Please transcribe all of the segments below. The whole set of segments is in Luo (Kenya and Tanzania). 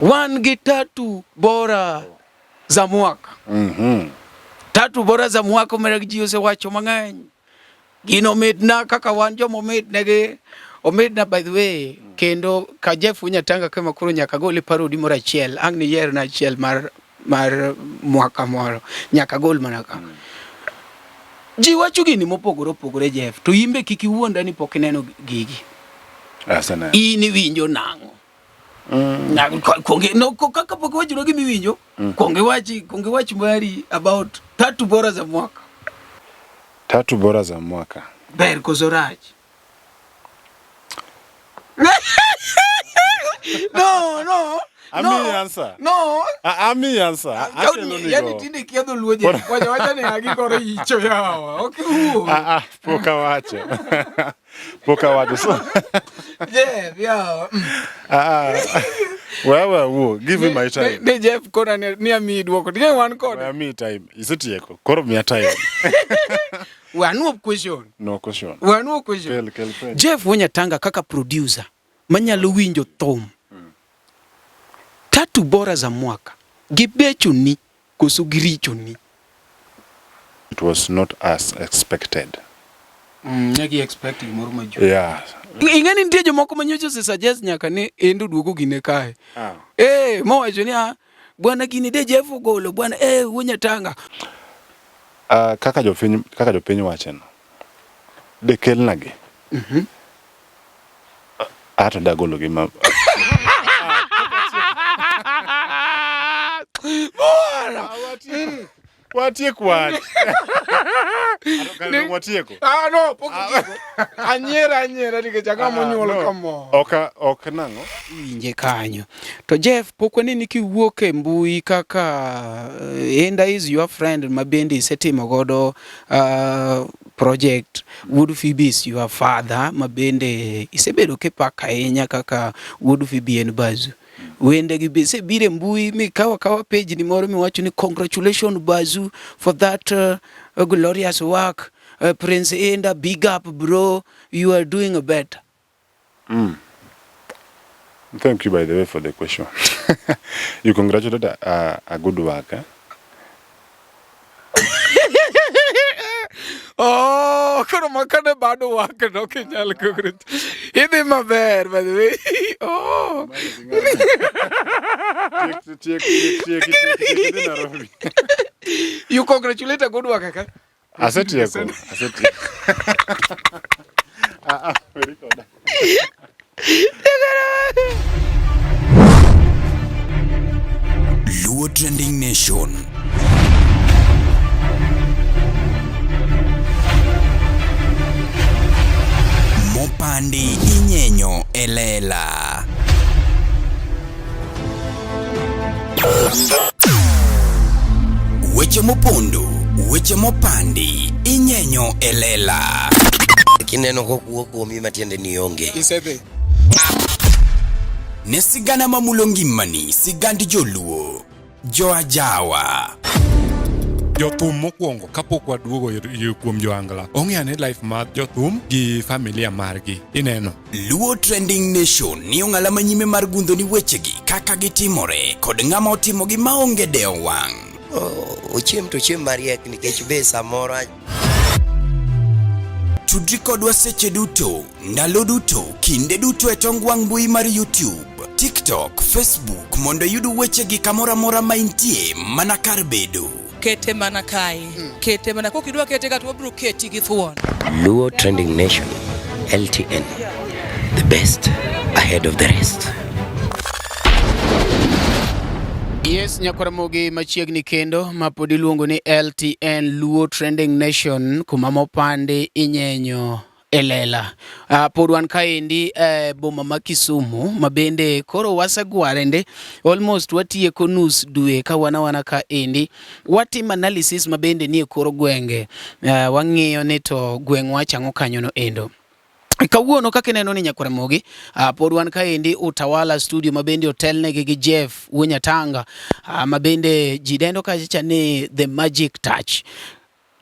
Wan gi tatu bora za mwaka. Tatu bora za mwaka omera ji osewacho mang'eny. Gino mitna kaka wan joma omitnegi. Omitna by the way, kendo ka Jeff Unyatanga kema koro nyaka gol parodi moro achiel. Ang' niyierna achiel mar mar mwaka moro. Nyaka gol mana ka. Ji wacho gini mopogore opogore Jeff, to in be kik iwuonda ni pok ineno gigi. Aseneno. In iwinjo nang'o? Na- kuonge no ko- kaka pok iwachonwa gima iwinjo kuong iwachi kuong iwach mari about tatu bora za mwaka Tatu bora za mwaka. ber koso rach no no Ami no, answer. no Ami answer. Akelo ni yani go. tinde kia dholuo je wacha wacha ni agi koro icho yawa ok iwuo Ah, ah, pok awacho. Pok awacho. So, Jeff yawa ah, ah. Wewe wuo, give me my time. ni Jeff kona ni amiyi duoko ting'e wan kode We mi time. Isetieko. Koro miya time. we anuo question No question. we anuo question Kel kel penjo. Jeff Wonyatanga kaka producer manyalo winjo thum tatu bora za mwaka gibechoni koso girichoni? It was not as expected. Ne gi expect gimoro majuo. Yeah. Ing'e ni nitie jomoko ma nyocha ose suggest nyaka ni endo duogo gine kae. Ah. Eh, mowacho ni ah, bwana gini de Jeff ogolo bwana eh Wonyatanga. Kaka jopiny wache no. De kelnagi. Ato dagolo gi ma Bwana. Watiek wach. Ato kare dong watieko. Ah no, pok itieko. Anyiera anyiera nikech ang'o monyuol no. kamoro. Ok ok nang'o. Iwinje kanyo. To Jeff, pok waneni kiwuok e mbui kaka Enda is your friend ma bende isetimo godo project. Wuod Phoebe is your father ma bende isebedo kipako ahinya kaka Wuod Phoebe en Bazu. Wende gi be isebiro e mbui mikawo akawa page ni moro miwacho ni congratulations Bazu for that glorious work. Prince Enda, big up bro, you are doing better. Thank you by the way for the question. You congratulated a good work. Eh? Oh, koro makane bado work no ok inyal congrat. Idhi maber by the way. Oh. Tiek tiek tiek tiek tiek tiek idhi Nairobi. You congratulate a good work ka? Asetieko. Asetieko. Ah, ah, very good. Luo Trending Nation. Mopandi inyenyo e lela. Weche mopondo, weche mopandi, inyenyo e lela. Kineno kokuo kuomi matiende ni onge. Isedhi. Ne sigana mamulo ngimani, sigand joluo, joajawa. Jothum mokwongo kapok waduogo kuom joangla ong'e ane life mar jothum gi familia margi ineno. Luo Trending Nation ni ong'ala manyime mar gundho ni wechegi kaka gitimore kod ng'ama otimogi maonge dewo wang'. Ochiem to ochiem mariek nikech be samoro Tudri kodwa seche duto, ndalo duto, kinde duto e tong wang' mbui mar YouTube, TikTok, Facebook mondo iyud wechegi kamoro amora ma intie mana kar bedo. Kete mana kae. Kete mana kokidwa kete ka to wabiro keti gi thuon. Luo Trending Nation, LTN, the best ahead of the rest. Yes, nyakwaramogi machiegni kendo ma pod iluongo ni LTN Luo Trending Nation kuma mopandi inyenyo e lela. Pod wan kaendi e boma ma Kisumu ma bende koro wasegwarende almost watieko nus dwe ka wan awana kaendi watimo analysis ma bende nie kor gwenge. Wang'iyo ni to gweng' wacho ang'o kanyo no endo. Kawuono kaka ineno ni nyakwaramogi pod wan kaendi Utawala Studio ma bende otelnegi gi Jeff Wuonyatanga ma bende ji dendo kacha ni The Magic Touch.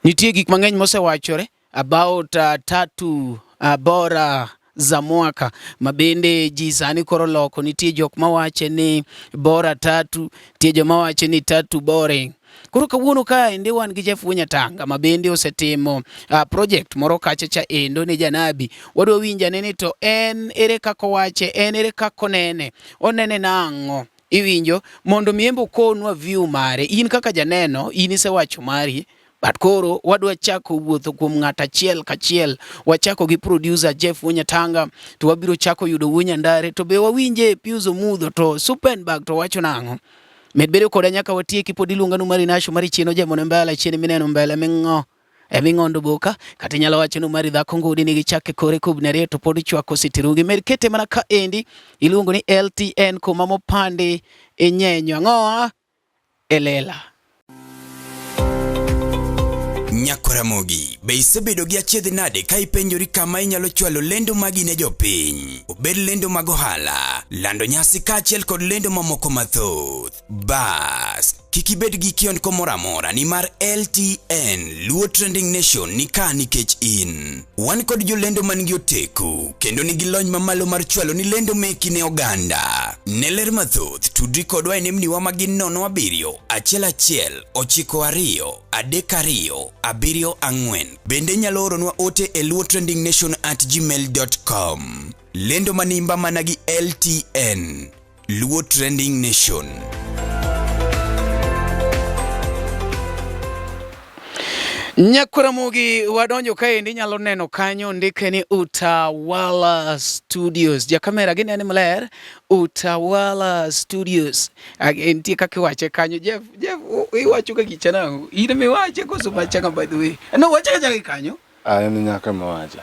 Nitie gik mang'eny mosewachore about tatu bora za mwaka ma bende ji sani koro loko. Nitie jok mawache ni bora tatu, nitie joma wache ni tatu boring. Koro kawuono kaendi wan gi Jeff Wuonyatanga ma bende osetimo project moro kacha cha endo ne Janabi. Wadwa winjo ane ni to en ere kaka owache, en ere kaka onene, onene nang'o? Iwinjo mondo mi embe okonwa view mare. In kaka janeno, in isewacho mari, but koro wadwa chako wuotho kuom ng'at achiel kachiel. Wachako gi producer Jeff Wuonyatanga, to wabiro chako yudo Wuo Nyandare, to be wawinje Pius Omudho, to Suppenberg to wacho nang'o? Med bedo koda nyaka watieki, pod iluonga nu mari nasho mari chien ojemo ne mbele chien mineno mbele ming'o eming'ondo boka kata inyalo wacho ni mari dhako ngudi nigi chak e kore kubni ariyo to pod ichwako sitirugi. Med kete mana ka endi iluongo ni LTN kuma mopandi inyenyo ang'owa e lela. Nyakoramogi, be isebedo gi achiedh nade ka ipenjori kama inyalo chwalo lendo magi ne jopiny? Obed lendo mag ohala, lando nyasi kaachiel kod lendo mamoko mathoth. Bas, kik ibed gi kiondko moro amora nimar LTN Luo Trending Nation ni ka nikech in. Wan kod jolendo man gi oteku kendo nigi lony mamalo mar chwalo ni lendo meki ne oganda. Ne ler mathoth, tudri kodwa e nembniwa ma gin 07 11 92 32 74. Bende inyalo oronwa ote e luotrendingnation@gmail.com. Lendo manimba mana gi LTN. Luo Trending Nation. Nyakwaramogi wadonjo kaendi inyalo neno kanyo ndike ni Utawala Studios. Jakamera ginene maler Utawala Studios. Nitie kaka iwache kanyo. Jeff, Jeff iwacho ka gicha nang'o? In ema iwache koso macha by the way? No, wache kacha kanyo. Ah, en nyako ema wache.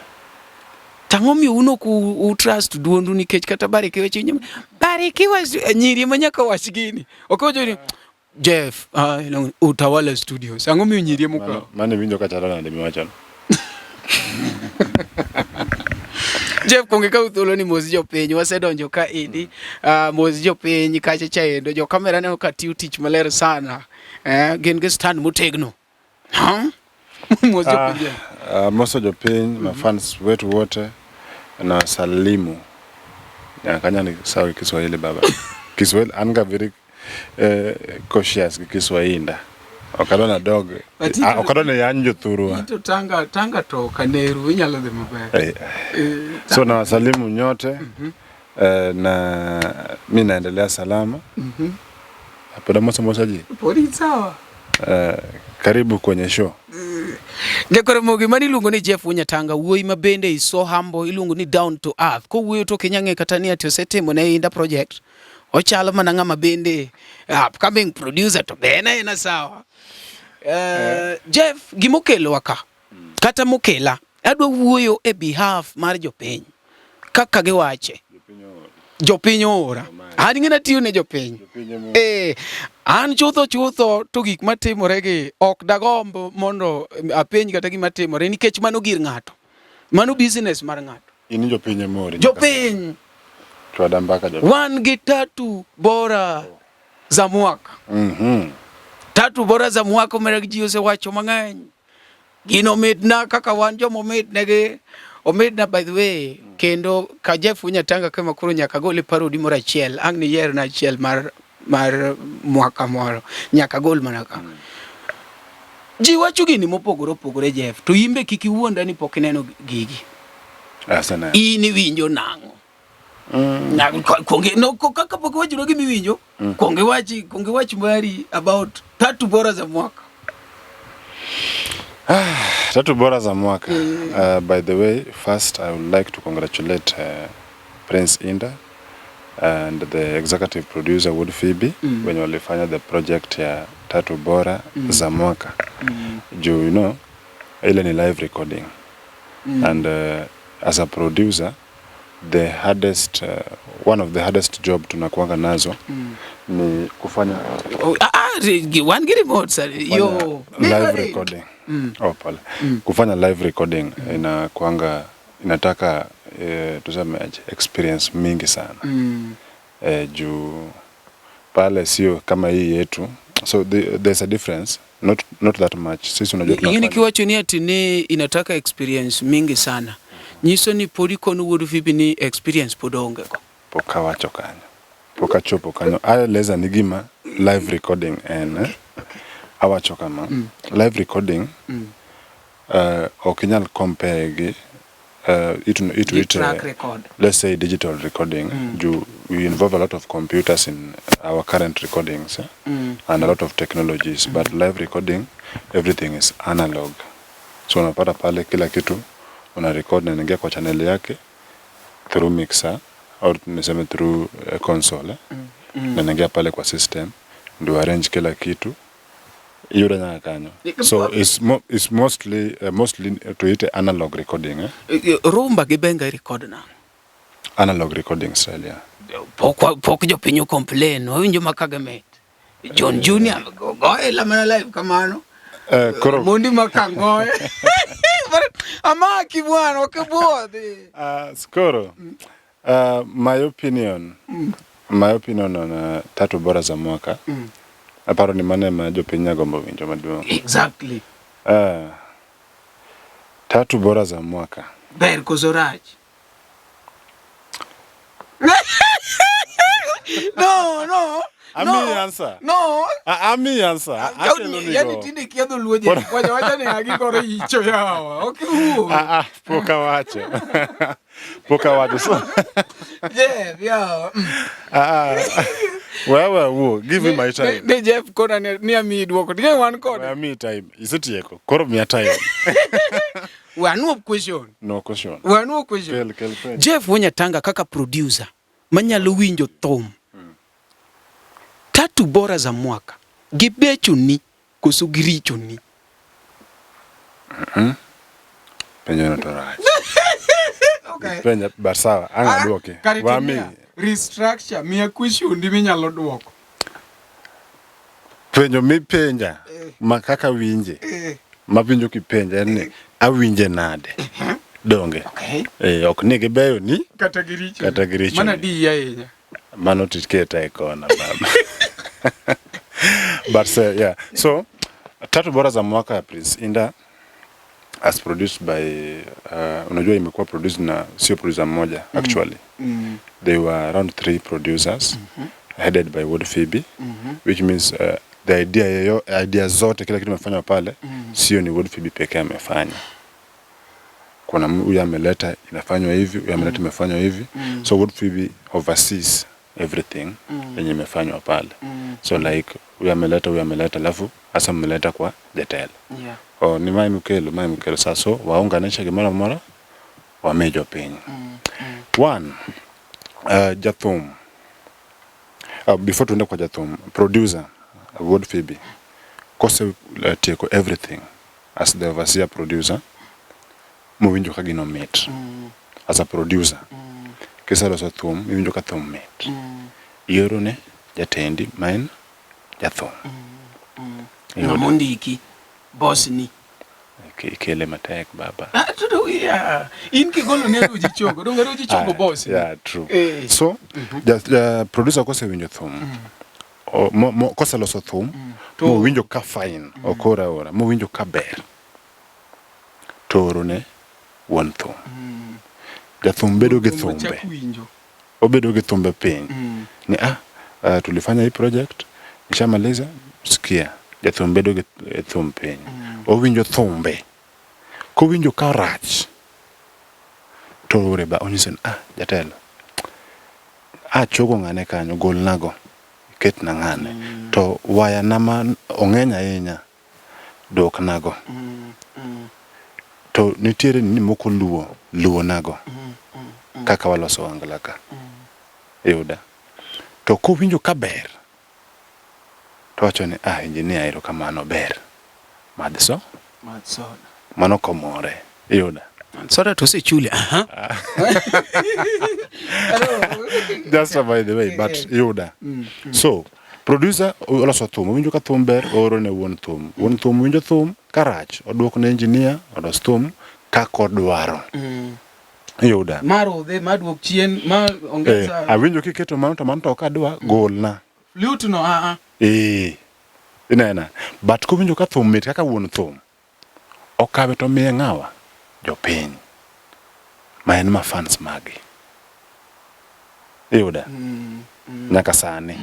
Tang'o miyo un ok u trust duondu nikech kata Barikiwa chinyo Barikiwa nyiri ema nyaka wach gini. Ok owacho ni Jeff, Utawala Studios. Ang'o miyo nyiri ema okawo? Mano iwinjo ka chalo nade miwachono? Jeff, kuong ikaw thuolo ni mos jopiny, wasedonjo ka endi. Mos jopiny kacha cha endo, jo kamera neno ka tiyo tich maler sana. Gin gi stand motegno. Huh? Mos jopiny. Jeff. Moso jopiny, mafans wetu wote na salimu. Nyaka ni sawa Kiswahili baba. Kiswahili an ga very cautious gi Kiswahili. Ok adwa nadog. Ok adwa ni yany jothurwa. To tanga tanga to kaneru inyalo dhi maber. So na wasalimu nyote. Na mi naendelea salama. Pod amoso mosa ji. Pod sawa. Karibu kwenye show. Nyakwaramogi mani iluongo ni Jeff Wuonyatanga, wuoyi ma bende is so humble, iluongo ni down to earth. Kowuoyo to ok inyal ng'e kata ni ati osetimo ne Inda project. Ochalo mana ng'ama bende upcoming producer to be en aena sawa. Jeff, gimokelowa ka, kata mokela, adwa wuoyo e behalf mar jopiny. Kaka giwache. Jopiny oora. An ing'e natiyo ne jopiny. An chutho chutho to gik matimore gi ok dagomb mondo apenj kata gima timore nikech mano gir ng'ato. Mano business mar ng'ato. In jopiny ema oori. Jopiny. Chwada mbaka jopiny. Wan gi tatu bora za mwaka. Tatu bora za mwaka omera ji osewacho mang'eny. Gino mitna kaka wan joma omitnegi. Omitna by the way, kendo ka Jeff Wuonyatanga kama koro nyaka gol e parodi moro achiel, ang' niyierna achiel mar mar mwaka moro, nyaka gol mana ka. Ji wacho gini mopogore opogore Jeff, to in be kik iwuonda ni pok ineno gigi. Aseneno. In iwinjo nang'o? Kaka pok iwachonwa gima iwinjo, kuong iwach mari about tatu bora za mwaka. Tatu bora za mwaka. By the way, first I would like to congratulate Prince Inda and the executive producer Wood Phoebe wenye walifanya the project ya tatu bora za mwaka. Juu you know, ile ni live recording. And as a producer, the hardest, one of the hardest job tunakuanga nazo ni kufanya Wan gi remote sir. Yo. live recording. Oh, pole. Kufanya live recording inakuanga inataka tuseme aje, experience mingi sana. Juu pale sio kama hii yetu. So there's a difference, not that much. Sisi unajua Ingine tunafanya. kiwacho ni ati ni inataka experience mingi sana. Nyiso ni pod ikono wuod Phoebe ni experience pod onge go. Pok awacho kanyo. Pok achopo kanyo. Aeleza ni gima live recording en. Eh? Awacho kama. Live recording ok inyal compare gi Gi track record. Let's say digital recording. We involve a lot of computers in our current recordings, eh? And a lot of technologies. But live recording, everything is analog. So unapata pale kila kitu una record na inaingia kwa channel yake through mixer or niseme through console, eh? Na inaingia pale kwa system ndio arrange kila kitu iyudo nyaka kanyo. So it's mostly tuite analog recording, eh? Rumba gi benga i record nang'o? Analog recording style, yeah. Pok jopiny o complain, wawinjo ma Kagemet. John Junior goye lamana live kamano. Koro Mondi ma kangoye. Amaki bwana, ok ibuodhi. Skoro. My opinion on tatu bora za mwaka. Aparo ni mano ema jopiny nyagombo winjo maduong'. Tatu bora za mwaka. Ber koso rach? No. Ami No. answer. No. Ami answer. Akelo ni Yani go. tinde kia dholuo ji. Wacha wacha ni agi koro icho yawa. Ok iwuo. Ah, ah, pok awacho. Pok awacho. So, Jeff, yawa. Ah, ah. Wewe wuo, give me my time. Ne Jeff kona ni amiyi duoko. Ting'e wan kode. We ami time. Isetieko. Koro miya time. We anuo question. No question. We anuo question. Kel, kel penjo. Jeff Wonyatanga kaka producer manyalo winjo thum. Tatu bora za mwaka. Gibechoni koso girichoni? Penjo no to rach. Okay. Penja, but sawa, ang' aduoki. Kare Wami. timia, restructure, miya question di minyalo duoko. Penjo mipenja ma kaka winje. Mawinjo kipenja en ni awinje nade. Donge. Okay. Eh, ok ni gibeyo ni Kata giricho. Kata giricho Mana ni. diyi ahinya. Mano tiketa e kona baba. But yeah. So tatu bora za mwaka ya Prince Indah as produced by unajua imekuwa produced na sio producer mmoja actually. They were around 3 producers headed by Wuod Phoebe, which means the idea yeyo, idea zote kila kitu imefanywa pale sio ni Wuod Phoebe pekee amefanya. Kuna huyu ameleta inafanywa hivi, huyu ameleta imefanywa hivi. So Wuod Phoebe oversees everything yenye imefanywa pale. So like huyu ameleta, huyu ameleta, alafu hasa mmeleta kwa jatelo. Oh, ni mae mukelo, mae mukelo. Sasa so waunganisha gimoro amora wami jopiny. One, jathum. Before tuende kwa jathum, producer Wuod Phoebe kose tieko everything as the overseer producer mowinjo ka gino mit. As a producer kiseloso thum iwinjo ka thum mit. Ioro ne jatendi ma en jathum. Ng'ama ondiki boss ni. Ikele matek baba. Ah, to yeah. In kigolo ne Ruji Chogo, donge Ruji Chogo boss. Yeah, true. Eh. So, producer kosewinjo thum, koseloso thum, mowinjo ka fine, ok ora ora, mowinjo ka ber, to oro ne wuon thum. Jathum bedo gi Thum thumbe. chak winjo. Obedo gi thumbe piny. Ni tulifanya hii project, nishamaliza, sikia. Jathum bedo gi thum piny. Owinjo thumbe. Kowinjo ka rach, to ore ba onyiso ni jatelo. Achogo ng'ane kanyo, golnago. Ketna ng'ane. To waya na ma ong'eny ahinya, duoknago. To nitiere ni moko luo, luo nago. Kaka waloso ohangla ka. Iyuda. To kowinjo ka ber, to wacho ni engineer erokamano ber. Madh so. Madh soda. Mano komore. Iyuda. Soda to osechuli. Aha. Just by the way, but iyuda. So, producer oloso thum, owinjo ka thum ber, ooro ne wuon thum. Wuon thum winjo thum karach, oduoko ne engineer, olos thum kaka odwaro. Iyuda. Mar udhi, mar duok chien, mar ongeza. Awinjo kiketo mano to mano to ok adwa, golna. Flute no, ah. Inena. But kowinjo ka thum mit kaka wuon thum, okawe to miye ng'awa? Jopiny. Ma en ma fans magi. Iyuda? Nyaka sani.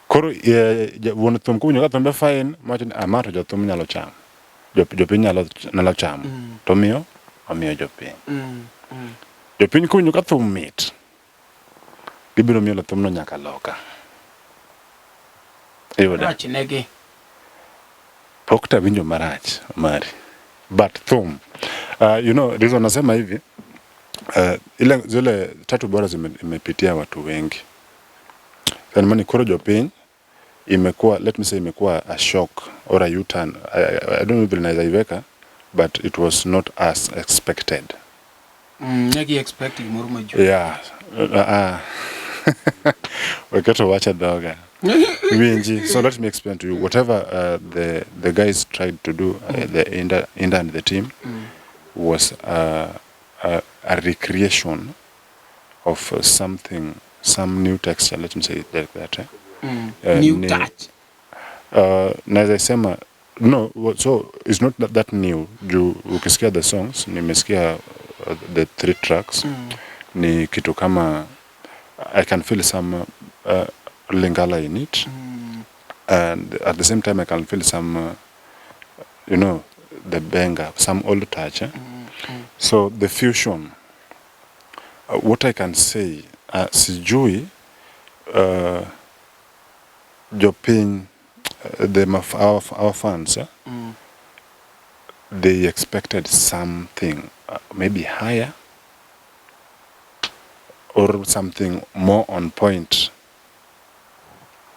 Koro eh, ja- wuon thum kowinjo ka thumbe fine, mowacho ni ah, ma to jothum nyalo chamo. Jop- Jopiny nyalo, nyalo chamo. To omiyo, omiyo jopiny. Jopiny kowinjo ka thum mit, gibiro mielo thumno nyaka loka. Iyuda? Rach negi. Pok tawinjo marach mari. But thum. You know, reason nasema hivi, ile zile tatu bora zime, imepitia watu wengi. Yaani koro jopiny imekuwa let me say imekuwa a shock or a U-turn. I don't know vile naweza iweka but it was not as expected. Negi expect gimoro majuu. Yeah. Waketo wacha dhoga. Winji. So let me explain to you whatever the guys tried to do, the Inda and the team was a recreation of something, some new texture, let me say it like that. Eh? New touch. Naweza sema no, so it's not that new. Juu ukisikia the songs, nimesikia the three tracks ni kitu kama I can feel some Lingala in it and at the same time I can feel some you know the benga, some old touch, eh? So the fusion, what I can say, sijui jopiny, our fans, eh? They expected something maybe higher or something more on point.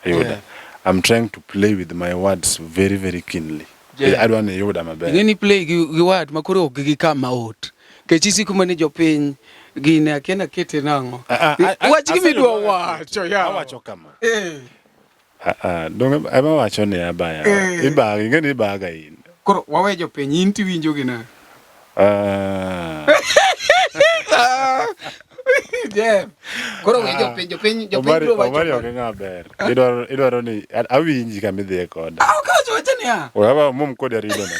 Yuda. I'm trying to play with my words very, very keenly. Adwa ni yuda maber. Ing'e ni play gi word ma koro ok gi kama ot. Kech isiko mana ni jopiny gine akia nakete nang'o. Ah, ah, Wach gima idwa asewacho. wacho yawa. Awacho kama. Ah, ah, donge ema wacho ni abaya. Ibaga, ing'e ni ibaga in. Koro wawe jopiny in tiwinjo gi nade? Ah. Jeff. Koro we jopiny jopiny jopiny Omari biro wacho. Omari ok ng'a ber. Idwaro ni awinji kama idhiye koda. Ah, ok awacho wacha niya. Wewe mum kodi arido na.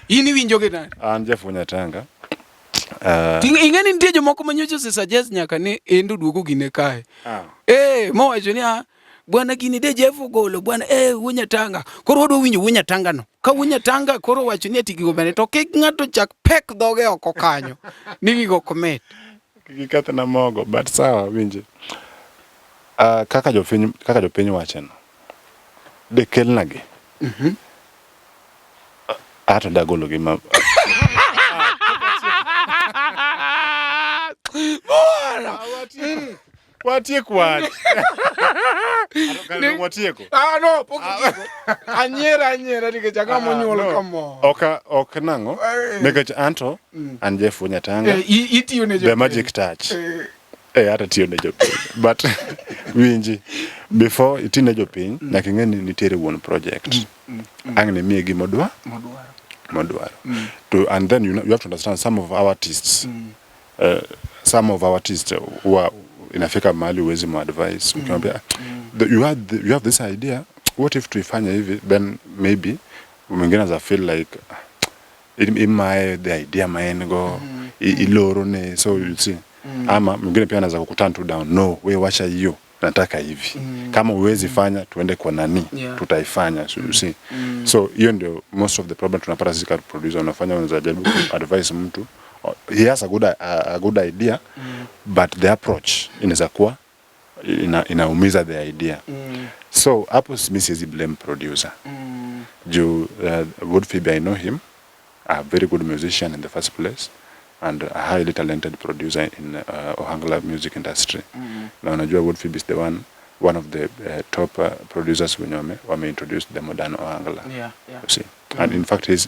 In iwinjo gi nade? An Jeff Nyatanga. Ing'e ni nitie jomoko ma nyocha ose suggest nyaka ni endo duogo gine kae. Eh, mowacho ni ah, bwana gini de Jeff ogolo bwana eh wuo Nyatanga. Koro wadwa winjo wuo Nyatanga no. Ka wuo Nyatanga koro wacho ni ati gigo bende to kik ng'ato chak pek dhoge oko kanyo. Ni gigo ok mit. Kik ikethna mogo but sawa winji. Kaka jopiny wache no. De kelna gi. Ato dagolo gi ma Bwana. Watiek wach. Kare watieko. Ah no, pok itieko. Anyiera anyiera nikech ang'o monyuol no. kamoro. Ok nang'o. Nikech anto an Jeff Nyatanga. Itiyo ne The jopiny. magic touch. Ata tiyo ne jopiny. But winji, before iti ne jopiny, nyaka ing'e ni nitiere wuon project. Ang' ne miye gima odwa, Modwaro. modwaro. To and then you know, you have to understand some of our artists. Some of our artists huwa inafika mahali huwezi muadvise ukimwambia you have this idea, what if tuifanye hivi, then maybe mwingine anaweza feel like imaye the idea ma en go iloro ne, so you see. Ama mwingine pia anaweza kukuturn tu down, no we wacha hiyo, nataka hivi. Kama huwezi fanya tuende kwa nani, tutaifanya, so you see. So hiyo ndio most of the problem tunapata sisi kama producer. Unafanya unaweza jaribu ku advise mtu, he has a good idea, but the approach inaweza kuwa inaumiza the idea. So hapo mimi siwezi blame producer. Juu Wuod Fibi, I know him, a very good musician in the first place and a highly talented producer in Ohangla music industry. Na unajua Wuod Fibi is the one of the top producers wenye wame introduce the modern Ohangla. You see? And in fact he's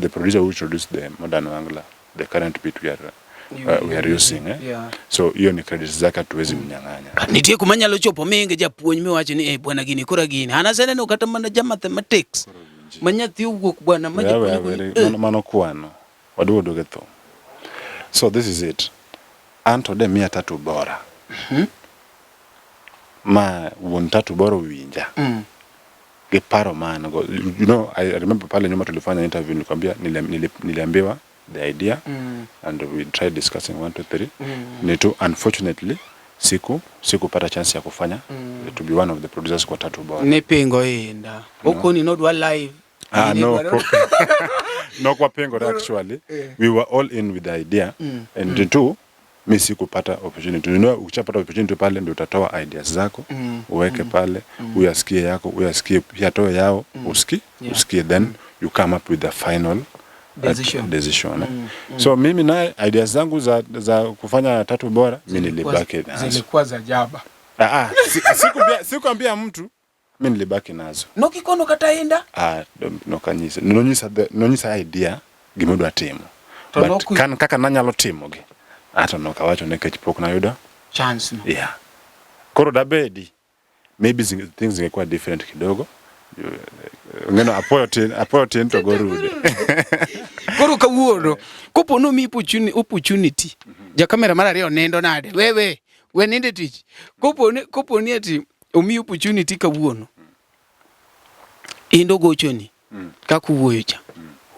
the producer who introduced the modern Ohangla, the current beat we are using. Eh? So hiyo ni credits zake, hatuwezi mnyang'anya. Nitie kuma nyalo chopo mingi japuonj miwacho ni bwana gini koro gini. An aseneno kata mana ja mathematics. Ma nyathi owuok bwana ma Wewe, japuonj wewe, mano kwano. Waduogo duogo e thum. So this is it. Anto de miya tatu bora. Ma wuon tatu bora owinja. Gi paro ma an go. You know, I remember pale nyuma tulifanya interview nilikwambia niliambiwa the idea and we tried discussing 1 2 3 ni tu unfortunately sikupata chance ya kufanya to be one of the producers kwa Tatu Bora. Ne pingo inda. Okoni nodwa live. Ah, Ni no, no kwa pingo actually. We were all in with the idea and two mi sikupata opportunity. You know, ukishapata opportunity pale ndio utatoa ideas zako uweke pale, huyu asikie yako, huyu asikie pia atoe yao, usikie then you come up with the final Decision. Decision. Eh. So mimi naye ideas zangu za kufanya Tatu Bora mi nilibaki nazo. Zilikuwa za jaba. Ah, ah, sikuambia mtu, mi nilibaki nazo. Nokikono kata inda. Ah, nokanyise nonyisa idea gimodwa timo To but kan kaka nanyalo timo gi ato nokawacho nikech pok nayudo Chance no. Yeah, koro dabedi maybe things zingekuwa different kidogo. Ngeno apoyo tin to gorude. Koro kawuono kopo nomi opportunity ja kamera mar ariyo nindo nade wewe we nindo e tich kopo ni ati omi opportunity kawuono indo gochoni kaka uwuoyo cha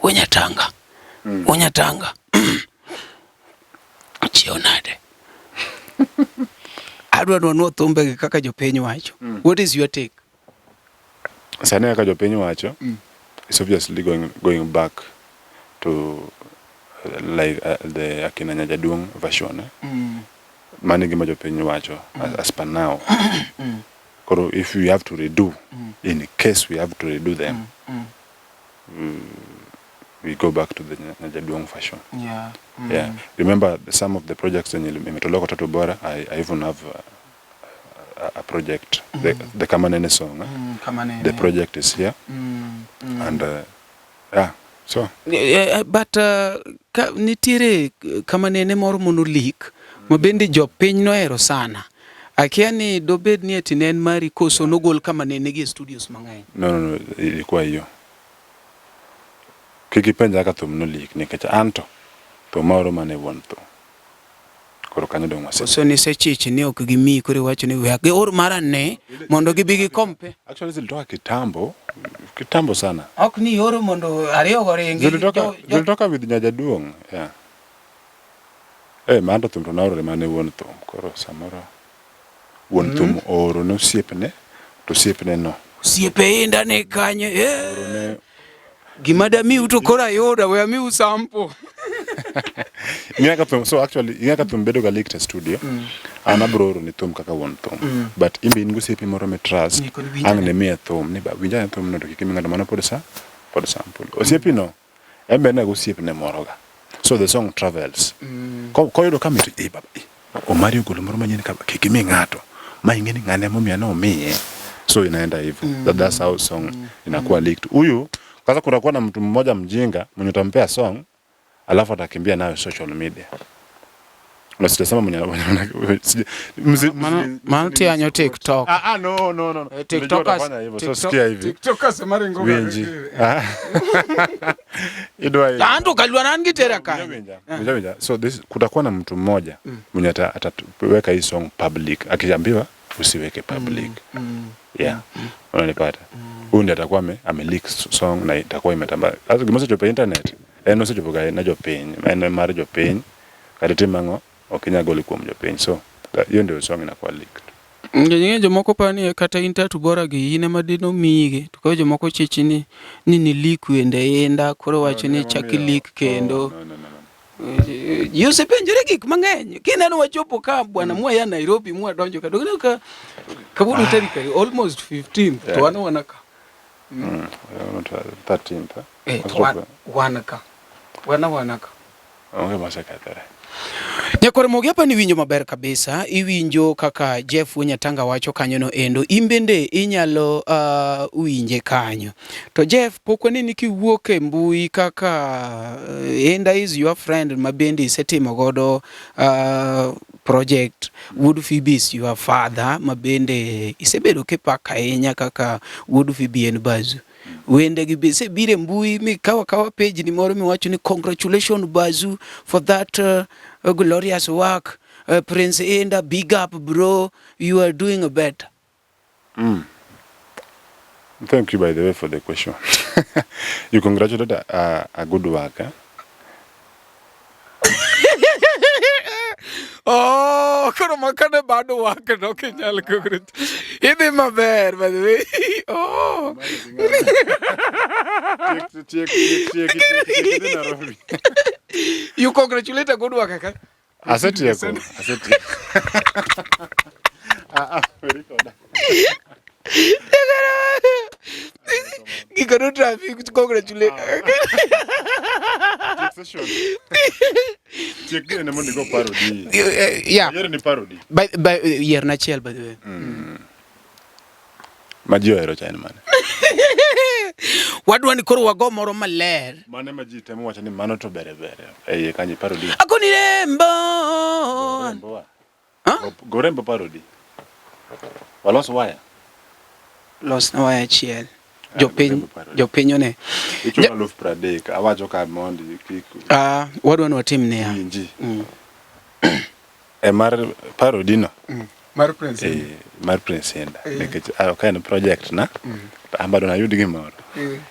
Wanyatanga Wanyatanga chiew nade adwa nwanwo thumbegi kaka jopiny wacho. What is your take? Sani kaka jopiny wacho, it's obviously going back to like the akina Nyajaduong version, eh? Mano e gima jopiny wacho as per now. Koro if we have to redo, in case we have to redo them, we go back to the Nyajaduong version. Yeah, remember some of the projects zenye imetolewa kwa Tatu Bora. I even have a project, the Kamanene song, eh? Kamanene. The project is here and yeah, so But ka nitiere Kamanene moro mono leak ma bende jopiny nohero sana. Akia ni dobed ni ati ne en mari koso nogol Kamanene gi e studios mang'eny. No, ilikuwa hiyo. Kik ipenja kaka thum noleak nikech anto thum maoro mana e wuon thum. Koro kanyo dong' wase. Koso nisechich ni ok gimiyi koro iwacho ni we gior mara ne mondo gibi gikompe. Actually zilitoka kitambo, kitambo sana. Ok ni ioro mondo ariyo go ringi. Zilitoka, zilitoka with Nyajaduong', yeah. Eh, ma anto thum to naoro mana ne wuon thum. Koro samoro wuon thum ooro ne osiepne, to osiepne no Osiepe inda ni kanye. Eh. ooro ne Gima damiu to koro ayudo we amiu sample. Ing'e kaka thum, so actually ing'e kaka thum bedo ga leaked e studio. An abro oro ni thum kaka wuon thum. But in be in gosiepi moro mi trust, Ni kod winj ang' ne miye thum ni ba winj ane thum no to kik imi ng'ato mano pod sa pod sample. Osiepi no en be ne gosiepne moro ga. So the song travels. Koyudo ka mit, eh baba, eh, Omari ogolo moro manyien ka kik imi ng'ato. Ma ing'e ni ng'ane emomiyo ne omiye. So inaenda hivyo. That's how song inakuwa leaked. Huyu kwanza kutakuwa na mtu mmoja mjinga mwenye utampea song alafu atakimbia nayo social media. Na sijasema mwenye Mano tiyanyo TikTok. Ah, ah, no, no, no. Eh, Nilijua TikTokers utafanya hivyo. So sikia hivi. TikTokers ema Winji. Ah. Idwa hivi. Anto kalwa an gitera kanyo. Winja, winja, winja. So this kutakuwa na mtu mmoja mwenye ataweka hii song public akiambiwa usiweke public. Yeah. Unanipata? Huyu ndiye atakuwa ame leak song na itakuwa imetambaa. Sasa gima osechopo e internet en osechopo ga ne jopiny, en mar jopiny. Kata tim ang'o ok inyal gole kuom jopiny. So hiyo ndio song inakuwa leaked. Ng'e jomoko paro ni kata in Tatu Bora gi in ema dine omiyigi to koro jomoko chich ni ni leak wende inda koro wacho ni chak leak kendo. Oh, no, no, no, no. Ji osepenjore gik mang'eny. Kineno wachopo ka bwana mwaya Nairobi mwadonjo ka donge ka kawuono tarik adi? Almost 15 to wan wana ka. 13th. Eh? Eh, to wan ka. Wana ka. Onge mosekethore. Nyakwar Mogi hapa ni winjo maber kabisa. Iwinjo kaka Jeff Wanyatanga wacho kanyo no endo. In bende inyalo winje kanyo. To Jeff, pok waneni kiwuok e mbui kaka Enda is your friend ma bende isetimo godo project. Wuod Phoebe is your father ma bende isebedo kipako ahinya kaka Wuod Phoebe en bazu. Wende gi be isebiro e mbui mikawo akawa page ni moro miwacho ni congratulations Bazu for that glorious work. Prince Enda, big up bro, you are doing better. Thank you by the way for the question. You congratulate a good work. Eh? Oh, koro makane bado work no kinyal congratulate. Idhi maber by the way. Oh. You congratulate a good work kaka. Asetieko. Asetieko. Ah, ah, very good. Giko no traffic congratulate. Session. Tiek gine mondo igo parody. Yeah. Yier ni parody. By yier achiel by the way. Ma ji ohero cha en mane? Wadwa ni koro wago moro maler. Mane ma ji temo wacho ni mano to bere bere. E iye kanyo parody. Akoni rembo. Gorembo wa. Huh? Gorembo parody. Walos waya. Los na waya achiel. Ah, Jopiny Gorembo parody. jopiny one. Ichulo 30,000 awacho ka mondi kik Ah, wadwa ni watim niya. winji. E mar parody no. Mar Prince. Eh, mar Prince Indah. Nikech ah, ok en project na. To an bado nayud gimoro.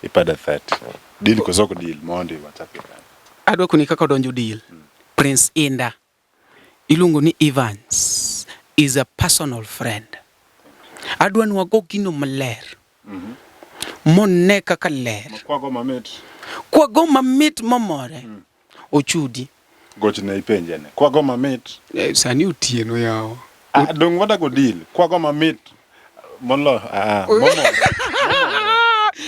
Ipada 30. Deal koso ok deal mondi wachak gi kanyo. Adwa koni kaka odonjo deal. Prince Indah. Iluongo ni Evans is a personal friend. Adwa ni wago gino maler. Mone kaka ler. Kwago mamit. Kwago mamit momore. Ochudi. Gochne ipenje ne. Kwago mamit. Eh, sani otieno yawa. Ah, dong wadago deal. Kwago mamit. Molo, ah, momore.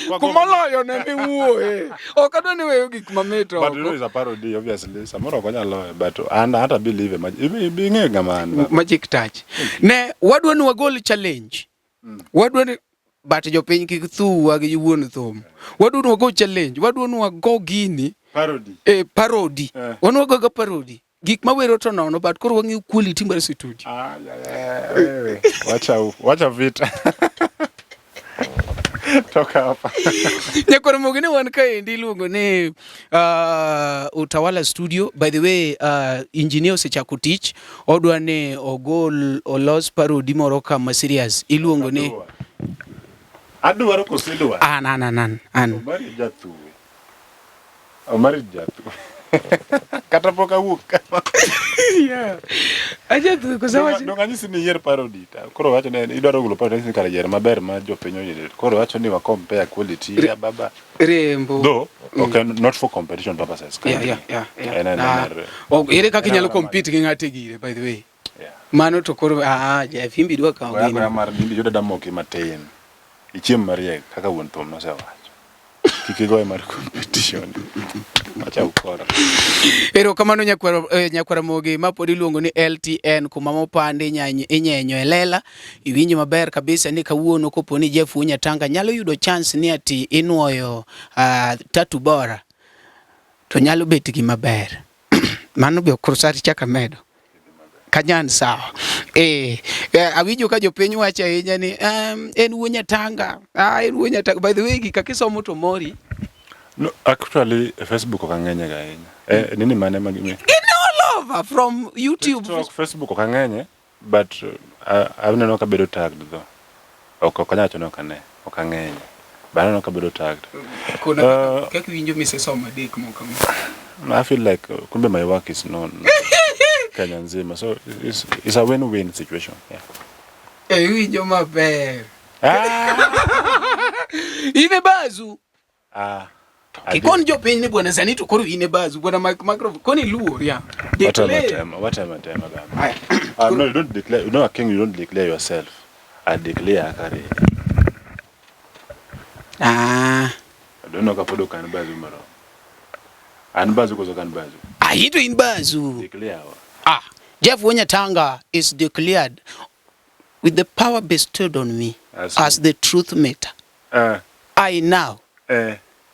Kwago Kumoloyo ne miwuoye. Ok adwa ni weyo gik mamit But you know oko. it's a parody obviously. Samoro ok onyal loye but an hata believe e ing'eyo ng'ama an. baba. Magic touch. Ne wadwa ni wagol challenge. Wadwa ni but jopiny kik thuwa gi wuon thum. Wadwa ni wago challenge. Wadwa ni wago gini Parody. e parody. Eh. Wan wagoga parody. Gik mawero to nono but koro wang'iyo quality mar studio. Ah, ya, ya, wewe. Wacha wacha vita. Toka hapa. Nyakwar Mogi ne wan kaendi iluongo ni Utawala Studio. By the way, engineer osechako tich. Odwa ni ogol olos parody moro kama serious. Iluongo ni Adwaro koso idwaro? an an an an an. Omari jathuwe. Omari jathuwe. Kata pok awuok kama. Yeah. Ajathuwe koso wacho. Dong anyisi ni yier parody ta. Koro wacho ni idwaro golo parody anyisi ni kara yier maber ma jopiny oyie. Koro wacho ni wa compare quality ya baba. Rembo. Though, okay, not for competition purposes. Yeah. En en Ah, mar. ok, ere kaka en inyalo mar- compete gi ng'ate gire by the way. Yeah. Mano to koro ah Jeff imbi dwa kawo Goya gini. goya mar nimbi yudo damoki matin. Ichiem mariek kaka wuon thum nosewacho. Kik igoye mar competition. Wacha ukora. Erokamano nyakwar nyakwar Ramogi ma pod iluongo ni LTN kuma mopandi inyenyo e lela. Iwinjo maber kabisa ni kawuono kopo ni Jeff Wunyatanga nyalo yudo chance ni ati inuoyo tatu bora to nyalo bet gima ber. Mano be ok chak amedo. Kanyan sawa. Awinjo ka jopiny wacho ahinya ni en wuo Nyatanga. Ah, en wuo Nyatanga. By the way, gika kisomo to mori. No, actually Facebook ok ang'enye ga ahinya. Nini mane ma gimi? Gin all over from YouTube. TikTok, Facebook ok ang'enye, but aneno ka bedo tagged though. Ok anyal wacho ni ok ane, ok ang'enye. But aneno ka bedo tagged. Kona kaka iwinjo misesomo adek moko. I feel like kumbe my work is known Kenya nzima. So it's a win-win situation. Yeah. Iwinjo maber. Ah! In e bazu. Ah. Kikon jopiny ni bwana sani to koro in e bazu bwana microphone koni luor ya. Declare. Watema tema baba. No, you don't declare. You know a king, you don't declare yourself. I declare akare. Ah. I don't know kapod ok an bazu moro. An bazu koso ok an bazu? Ah, ito in bazu. Declare wa. Ah, Jeff Wuonyatanga is declared with the power bestowed on me as the truth matter. I now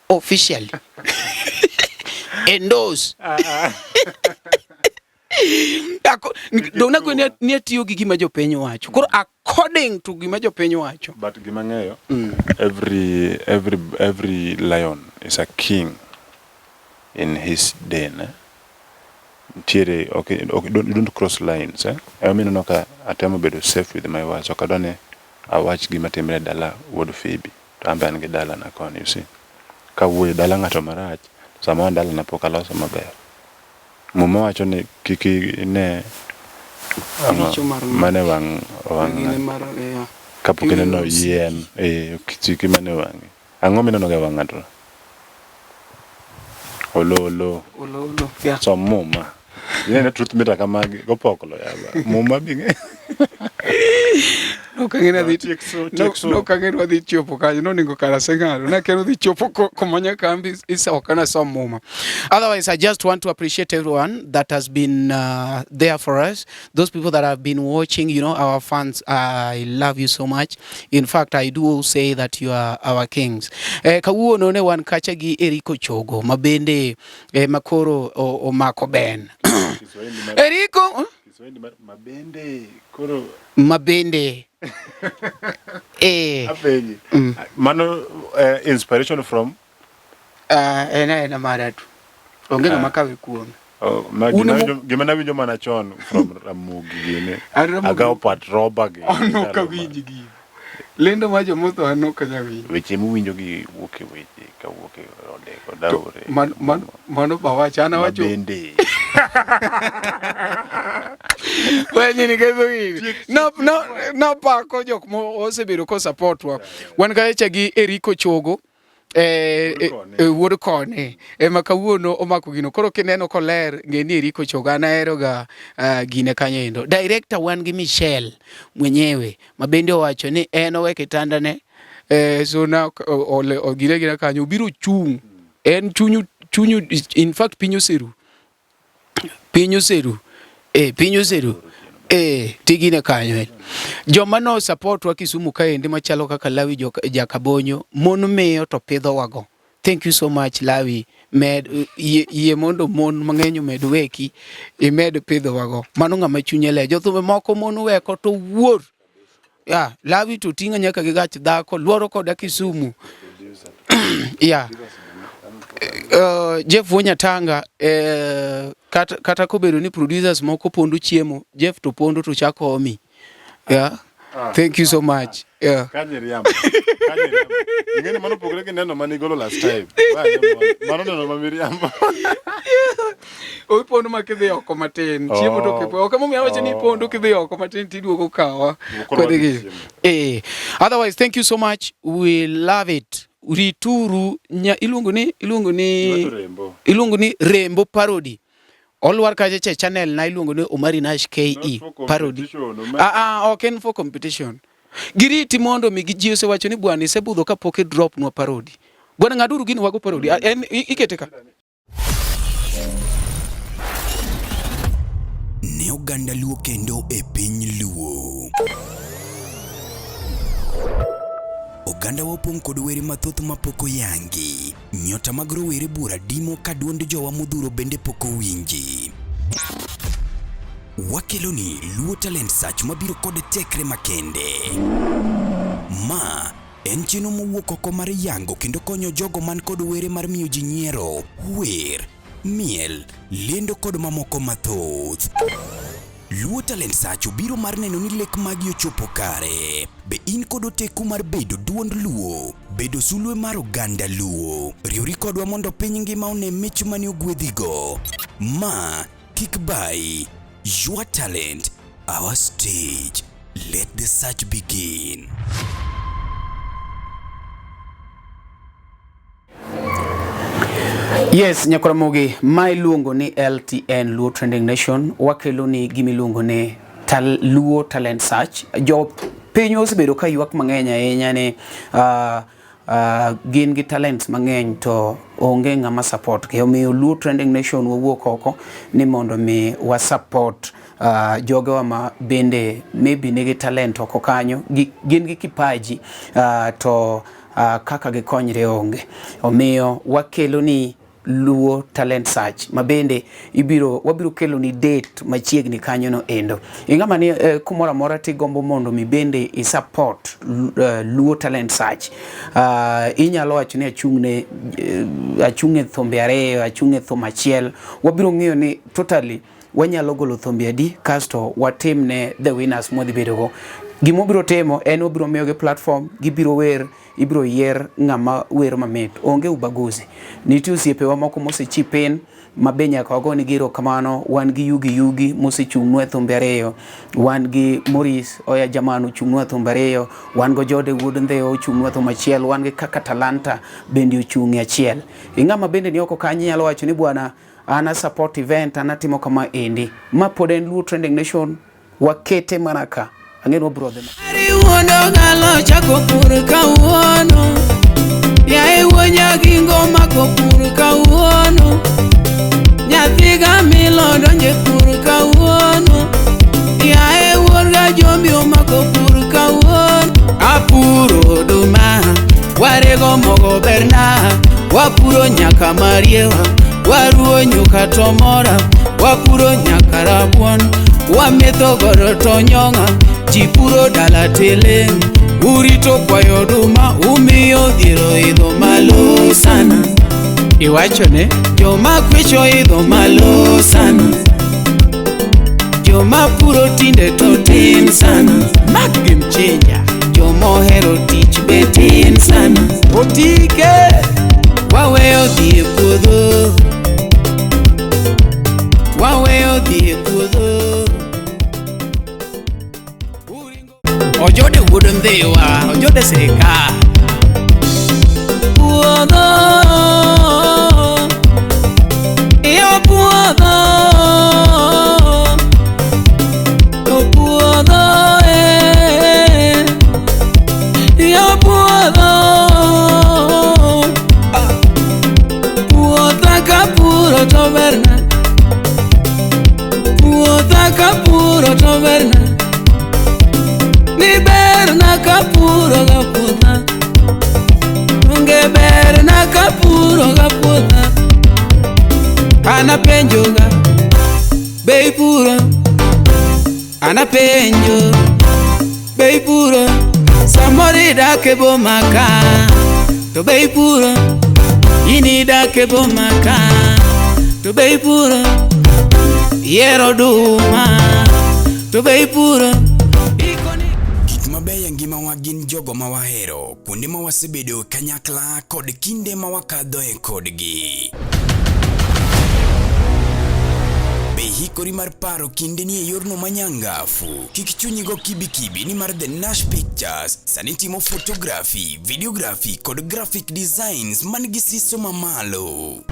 officially endorse. Dong nago ni atiyo gi gima jopiny wacho. Koro according to gima jopiny wacho. But gima ng'eyo, every lion is a king in his den. Nitiere, okay, okay, you don't cross lines. Emomiyo ineno ka atemo bedo safe with my words. Ok adwa ni awach gima timre e dala wuod Phoebe. to an be an gi dalana koni, you see. Kawuoyo e dala ng'ato marach, to samoro an dalana pok aloso maber. Muma wacho ni kik ine ang'o Richo mar ng'ato. mane wang' wang' Gine ng'ato. mar yeah. Kapok ineno Iwinjo yien, eh, osiki mane wang'i. Ang'o mineno ga e wang' ng'ato? Ololo. Ololo. Yeah. Som muma. Ineno truth meter kamagi gopoklo yaba. Muma bi ng'e. Ok ang'e ni adhi Tiek so, no tiek so. no ok ang'e ni wadhi chopo kanyo noningo kara aseng'ado nakia ni odhi chopo kuma nyaka ambi ok anasom muma. Otherwise, I just want to appreciate everyone that has been there for us. Those people that have been watching, you know, our fans, I love you so much. In fact, I do say that you are our kings. Kawuono ne wan kacha gi Eriko Chogo, ma bende makoro omako ben. Kiswahili mar Eriko, huh? Kiswahili mar mabende koro mabende. Apenji. Mano inspiration from En aena mara tu. Onge ng'ama kawe kuome. Oh, ma Un gima emo- gima nawinjo mana chon from Ramogi gini. An Ramogi- Agawo pat roba gi. An ok awinj gino. Lendo mar jomotho an ok anyal winjo. Weche miwinjo gi wuok e weche kawuok e ode kod aore. Mano ba wacho an awacho. Mabende. Wenyini ketho gini. No no napako jok mo osebedo ko support wa. Wan kacha gi Eriko Chogo. Wuod koni ema kawuono omako gino koro kineno koler ng'e ni Eriko Chogo an ahero ga gine kanyo endo. Director wan gi Michelle mwenyewe ma bende owacho ni en owe kitandane suna gine gina kanyo obiro chung' en chunyu chunyu in fact piny oseru piny oseru piny oseru tigine kanyo. Joma no support wa Kisumu kaendi machalo kaka Lawi Jakabonyo mon miyo to pidho wago. Thank you so much Lawi, med yie mondo mon mang'eny omed weki imed pidho wago. Mano ng'ama chunye ler. Jothumbe moko mon weko to wuor. Yeah, Lawi to ting'a nyaka gi gach dhako luoro koda Kisumu. Yeah. Jeff Wonyatanga kata kobedo ni producers moko pondo chiemo, Jeff to pondo to chako omi. Yeah. Thank you so much. Yeah. Kanye riambo. Kanye riambo. Ing'eni mano opogore gi neno mane igolo last time. Mano neno ma miriambo. Ipondo ma kidhi oko matin. Chiemo to kipo. Ok emomiyo awacho ni ipondo kidhi oko matin tiduogo kawa. Koro Kodhi gi. Otherwise, thank you so much. We love it. Rituru nya iluongo ni iluongo ni Rembo. iluongo ni Rembo Parody. Olwar kacha che channel na iluongo ni Omari Nash KE Not for Parody. competition, Omari. Ok en for competition. Giriti mondo mi ji osewacho ni bwana isebudho kapok i drop nwa parody. Bwana ng'aduru gini wago parody. En ikete ka. Ne oganda Luo kendo e piny Luo. Oganda wa opong' kod were mathoth mapok oyangi. Nyota mag rowere buora dimo ka duond jowa modhuro bende pok owinji. Wakeloni Luo Talent Search mabiro kod tekre makende. Ma en chenro mowuok oko mar yango kendo konyo jogo man kod were mar miyo ji nyiero, wer, miel, lendo kod mamoko mathoth. Luo Talent Search obiro mar neno ni lek magi ochopo kare. Be in kod oteku mar bedo duond Luo, bedo sulwe mar oganda Luo? Riwri kodwa mondo piny ngima one mich mane ogwedhigo. Ma kik bayi. Your talent, our stage. Let the search begin. Yes, Nyakoramogi, ma iluongo ni LTN Luo Trending Nation, wakelo ni gima iluongo ni Luo Talent Search. Jo piny osebedo ka ywak mang'eny ahinya ni gin gi talents mang'eny to onge ng'ama support gi. Omiyo Luo Trending Nation wawuok oko ni mondo mi wa support jogewa ma bende maybe nigi talent oko kanyo, gin gi kipaji to kaka gikonyre onge. Omiyo wakelo ni Luo Talent Search ma bende wabiro kelo ni date machiegni kanyo no endo. Ing'ama ni kumoro amora tigombo mondo mi bende i support Luo Talent Search. Inyalo wacho ni achung' e thumbe ariyo, achung' e thum achiel. Wabiro ng'iyo ni totally wanyalo golo thumbe adi kasto watimne the winners mwadhi bedo go. Gima wabiro timo en wabiro miyogi platform, gibiro wer, ibiro yier ng'ama wer mamit. Onge ubaguzi. Nitie osiepewa moko mose chip in ma be nyaka wagonegi erokamano. Wan gi Yugi Yugi mosechung'nwa e thumbe ariyo. Wan gi Maurice Oya Jaman ochung'nwa e thumbe ariyo. Wan go Jode Wuod Ndhewa ochung'nwa e thum achiel. Wan gi Kaka Talanta bende ochung' e achiel. Ing'ama bende ni oko kanyo inyalo wacho ni bwana an a support event, an atimo kama endi. Ma pod en Luo Trending Nation. Wakete mana ka. Ang'e ni wabiro dhi. Wuondo galo chako pur kawuono. Yaye wuo nyagingo mako pur kawuono. Nyathi gamilo donje pur kawuono. Yaye wuor ga jombi omako pur kawuono. Apuro oduma, warego mogo berna, wapuro nyaka mariewa, waruo nyuka to mora, wapuro nyaka rabuon, wametho godo to nyong'a, ji puro dala teleng', urito kwayo oduma, umiyo dhier oidho malo sana. Iwachone joma kwecho idho malo sana. Joma puro tinde to tin sana. Mak game changer. Joma ohero tich be tin sana. Otike waweyo dhi e puodho. Waweyo dhi e puodho. Ojode wuod Ndhiwa, ojode sirikal. Puodho, iyo puodho, to puodho, eh, iyo puodho. Ah. Puotha kapuro to berna, puotha kapuro to berna. Ni berna kapuro ga puotha. Onge berna kapuro ga puotha. Anapenjoga be ipuro. Anapenjo be ipuro. Samoro idak e boma ka to be ipuro. In idak e boma ka to be ipuro. Ihero oduma to be ipuro. Ikoni Gik mabeyo e ngimawa gin jogo ma wahero, kuonde ma wasebedo kanyakla kod kinde ma wakadhoe kodgi. Be ihikori mar paro kindeni e yorno manyangafu? Kik chunyi go kibikibi nimar The Nash Pictures sani timo photography, videography kod graphic designs man gi siso mamalo.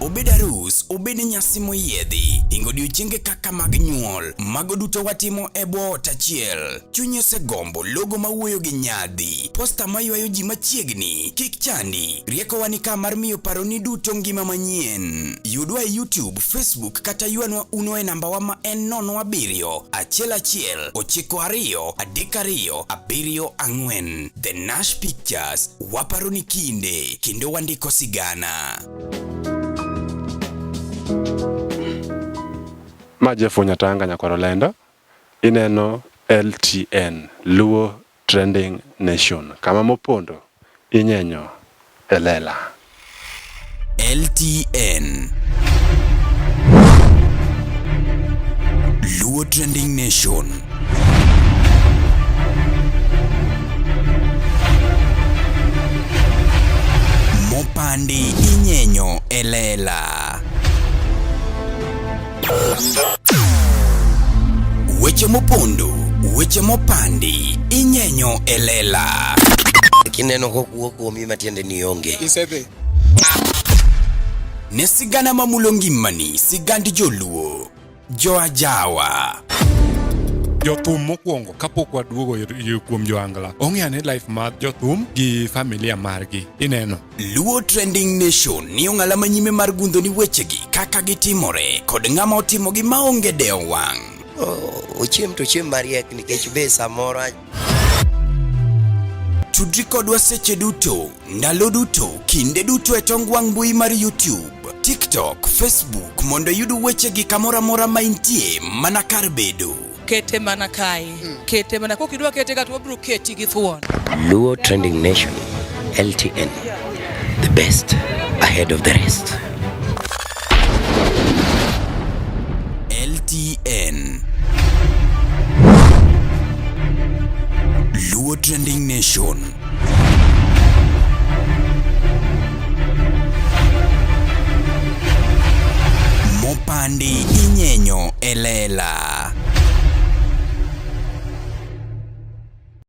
Obed arus, obed nyasi moyiedhi, hingo odiochienge kaka mag nyuol, mago duto watimo e bwo ot achiel. Chunyi osegombo logo mawuoyo gi nyadhi, posta maywayo ji machiegni, kik chandi. Riekowa ni ka mar miyo paroni duto ngima manyien. Yudwa e YouTube, Facebook kata ywanwa uno e nambawa ma en 07 11 92 32 74. The Nash Pictures, waparo ni kinde kendo wandiko sigana. Ma Jeff Nyatanga Nyakwar Olendo. Ineno LTN, Luo Trending Nation. Kama mopondo inyenyo e lela. LTN Luo Trending Nation. Mopandi inyenyo e lela. Weche mopondo, weche mopandi inyenyo e lela. Kineno kokuo kuomi matiende ni onge. Isedhi. Ne sigana mamulo ngimani, sigand joluo, joajawa. Jothum mokwongo kapok waduogo kuom joangla ong'e ane life mar jothum gi familia margi ineno. Luo Trending Nation ni ong'ala manyime mar gundho ni wechegi kaka gitimore kod ng'ama otimogi maonge dewo wang'. Ochiem to ochiem mariek nikech be samoro Tudri kodwa seche duto, ndalo duto, kinde duto e tong wang' mbui mar YouTube, TikTok, Facebook mondo iyud wechegi kamoro amora ma intie mana kar bedo. Kete mana kae. Kete mana kokidwa kete ka to wabiro keti gi thuon. Luo Trending Nation, LTN, the best ahead of the rest. LTN. Trending Nation. Mopandi inyenyo e lela.